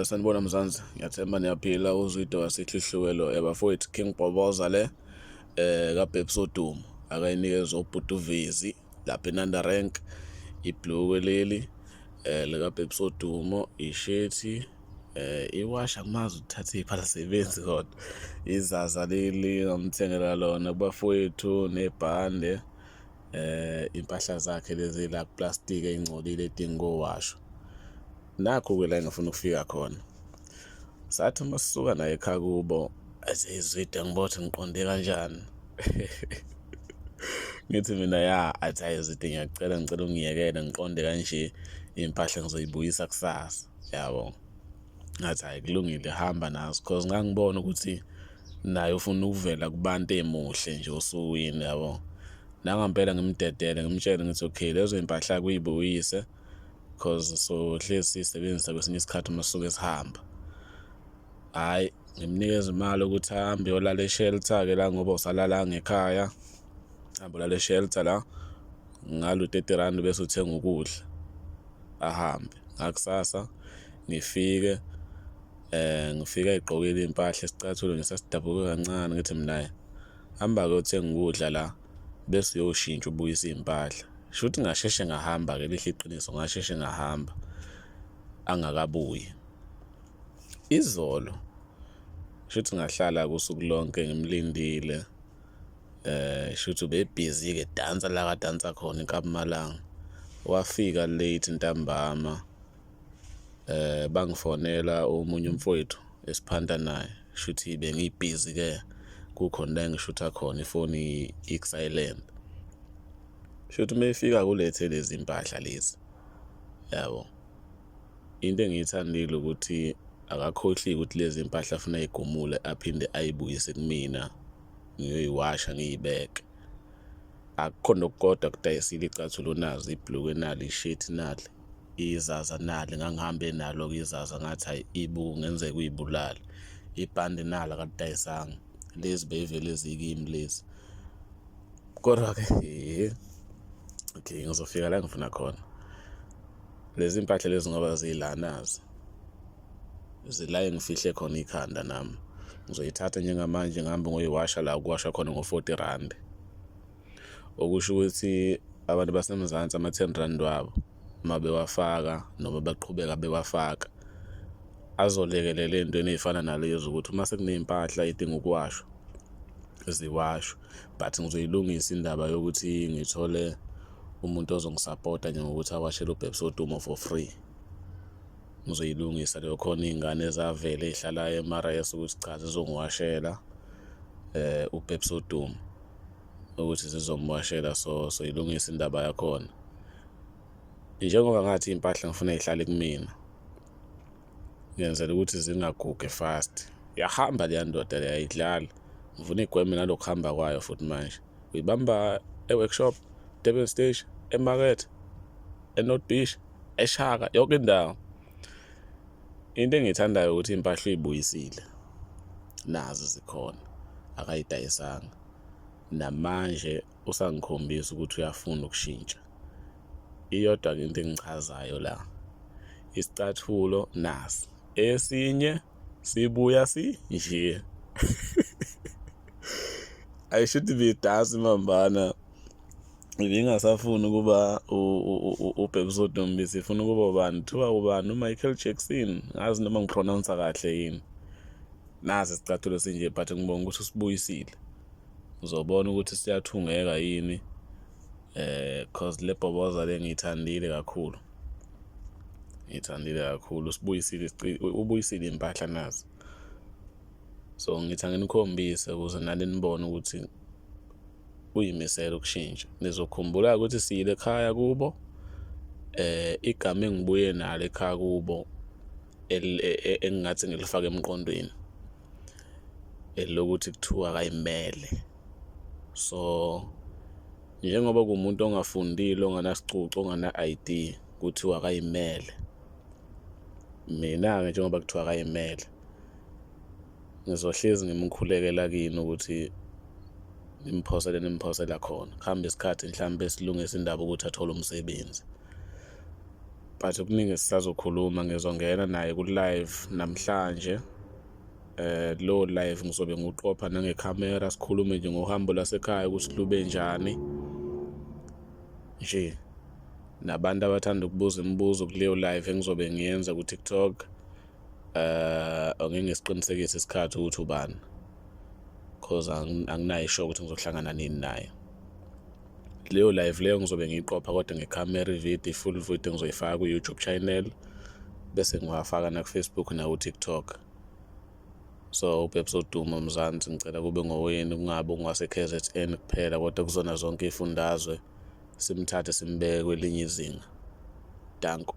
Sanibona Mzansi, ngiyathemba niyaphila. Uzwide waseHluhluwe bafowethu, King Bhoboza le kaBabes Wodumo akayinikeza ubhuti uVezi lapha eNanda Rank, ibhulukwe leli likaBabes Wodumo, ishethi iwashi angimazi uthathephi alisebenzi kodwa izaza leli ngamthengela lona kubafowethu nebhande impahla zakhe lezi la kuplastiki ey'ngcolile edinga ukowashwa. Nakhu-ke la engifuna ukufika khona. Sathi uma sisuka naye ekhaya kubo, athi Zwide ngibothi ngiqonde kanjani? Ngithi mina ya, athi hhayi Zwide ngiyacela ngicela ungiyekele ngiqonde kanje iy'mpahla ngizoyibuyisa kusasa, yabo. Ngathi hhayi kulungile hamba nazo cause ngangibona ukuthi naye ufuna ukuvela kubantu emuhle nje osukwini yabo. Nangampela ngimdedele ngimtshele ngithi okay lezo y'mpahla kuyibuyise cause sohlezi siyisebenzisa kwesinye isikhathi uma sisuke sihamba. Hhayi ngimnikeza imali ukuthi ahambe uyolala e-shelter-ke la ngoba usalalanga ekhaya, ahambe olala e-shelter la ngalo 30 rand bese uthenga ukudla ahambe. Ngakusasa ngifike ngifike egqokile iy'mpahla isicathulo nje sasidabuke kancane ngithi mina hamba-ke uyothenga ukudla la bese uyoshintsha ubuyise iy'mpahla. Shuthi ngasheshe ngahamba-ke lihle iqiniso ngasheshe ngahamba angakabuyi. Izolo shuthi ngahlala usuku lonke ngimlindile shuthi ubebhizi-ke edansa la kadansa khona inkabumalanga. Wafika late ntambama bangifonela omunye umfowethu esiphanda naye shuthi bengibhizi-ke kukhona la engishutha khona ifoni iku-silent. Shuthi uma efika ulethe lezi mpahla lezi yabo. Into engiyithandile ukuthi akakhohliwe ukuthi lezi mpahla afuna ayigumule aphinde ayibuyise kumina ngiyoyiwasha ngiyibeke. Akukho nokukodwa kudayisile icathulo nazi, ibhulukwe nali, ishethi nali, izaza nali, ngangihambe nalo-ke izaza ngathi hhayi ibuku kungenzeka uyibulale. Ibhande nalo akalidayisanga, lezi beyivele zikimi lezi. Kodwa-ke okay ngizofika la engifuna khona. Lezi mpahla lezi ngoba zila nazi zila engifihle khona ikhanda nami. Ngizoyithatha njengamanje ngihambe ngoyiwasha la kuwashwa khona ngo-40 rand. Okusho ukuthi abantu baseMzansi ama-10 rand wabo uma bewafaka noma baqhubeka bewafaka azolekelela ey'ntweni ey'fana nalezo ukuthi uma sekuney'mpahla ey'dinga ukuwashwa ziwashwe. But ngizoyilungisa indaba yokuthi ngithole umuntu ozongisapota nje ngokuthi awashele uBabes Wodumo for free. Ngizoyilungisa leyo khona iy'ngane ezavele ey'hlala ema-res ukuthi cha zizongiwashela uBabes Wodumo ukuthi zizomwashela so soyilungisa indaba yakhona. Njengoba ngathi iy'mpahla ngifuna y'hlale kumina ngenzela ukuthi zingagugi fast. Yahamba leya ndoda leya ayidlali, ngifuna igweme nalokuhamba kwayo futhi manje. Uyibamba e-workshop, Durban Station, emakethe, eNorth Beach, eShaka, yonke indawo. Into engiyithandayo ukuthi iy'mpahla uyibuyisile, nazi zikhona akayidayisanga. Namanje usangikhombisa ukuthi uyafuna ukushintsha. Iyodwa-ke into engichazayo la, isicathulo nasi, esinye sibuya sinje. Ayishuthi ibidansa imambana ibingasafuni ukuba uBabes Wodumo ibisifuna ukuba ubani kuthiwa ubani uMichael Jackson ngazi noma ngipronounce kahle yini. Nasi isicathulo sinje but ngibonga ukuthi usibuyisile. Ngizobona ukuthi siyathungeka yini cause le bhoboza le ngiyithandile kakhulu. Ngiyithandile kakhulu usibuyisile ubuyisile iy'mpahla nazi. So ngithi anginikhombise ukuze nani nibone ukuthi uyimisele ukushintsha. Nizokhumbula ukuthi siyile ekhaya kubo igama engibuye nalo ekhaya kubo engingathi ngilifake emqondweni elokuthi kuthiwa akayimele. So njengoba kuwumuntu ongafundile onganasicucu ongana-I_D kuthiwa akayimele, mina-ke njengoba kuthiwa akayimele ngizohlezi ngimkhulekela kini ukuthi nimphosele nimphosela khona. Kuhambe isikhathi mhlampe silungise indaba ukuthi athole umsebenzi. But okuningi sisazokhuluma, ngizongena naye ku-live namhlanje. Lo live ngizobe ngiwuqopha nangekhamera, sikhulume nje ngohambo lwasekhaya ukuthi lube njani nje. Nabantu abathanda ukubuza imibuzo kuleyo live engizobe ngiyenza ku-TikTok, angeke ngisiqinisekise isikhathi ukuthi ubani, cause anginayo i-sure ukuthi ngizohlangana nini naye. Leyo live leyo ngizobe ngiyiqopha kodwa ngekhamera, ividiyo, i-full video ngizoyifaka ku-YouTube channel bese ngiwafaka naku-Facebook naku-TikTok. So uBabes Wodumo Mzansi ngicela kube ngowenu, kungabi ongowase-K_Z_N kuphela kodwa kuzona zonke iy'fundazwe, simthathe simbeke kwelinye izinga. Danko.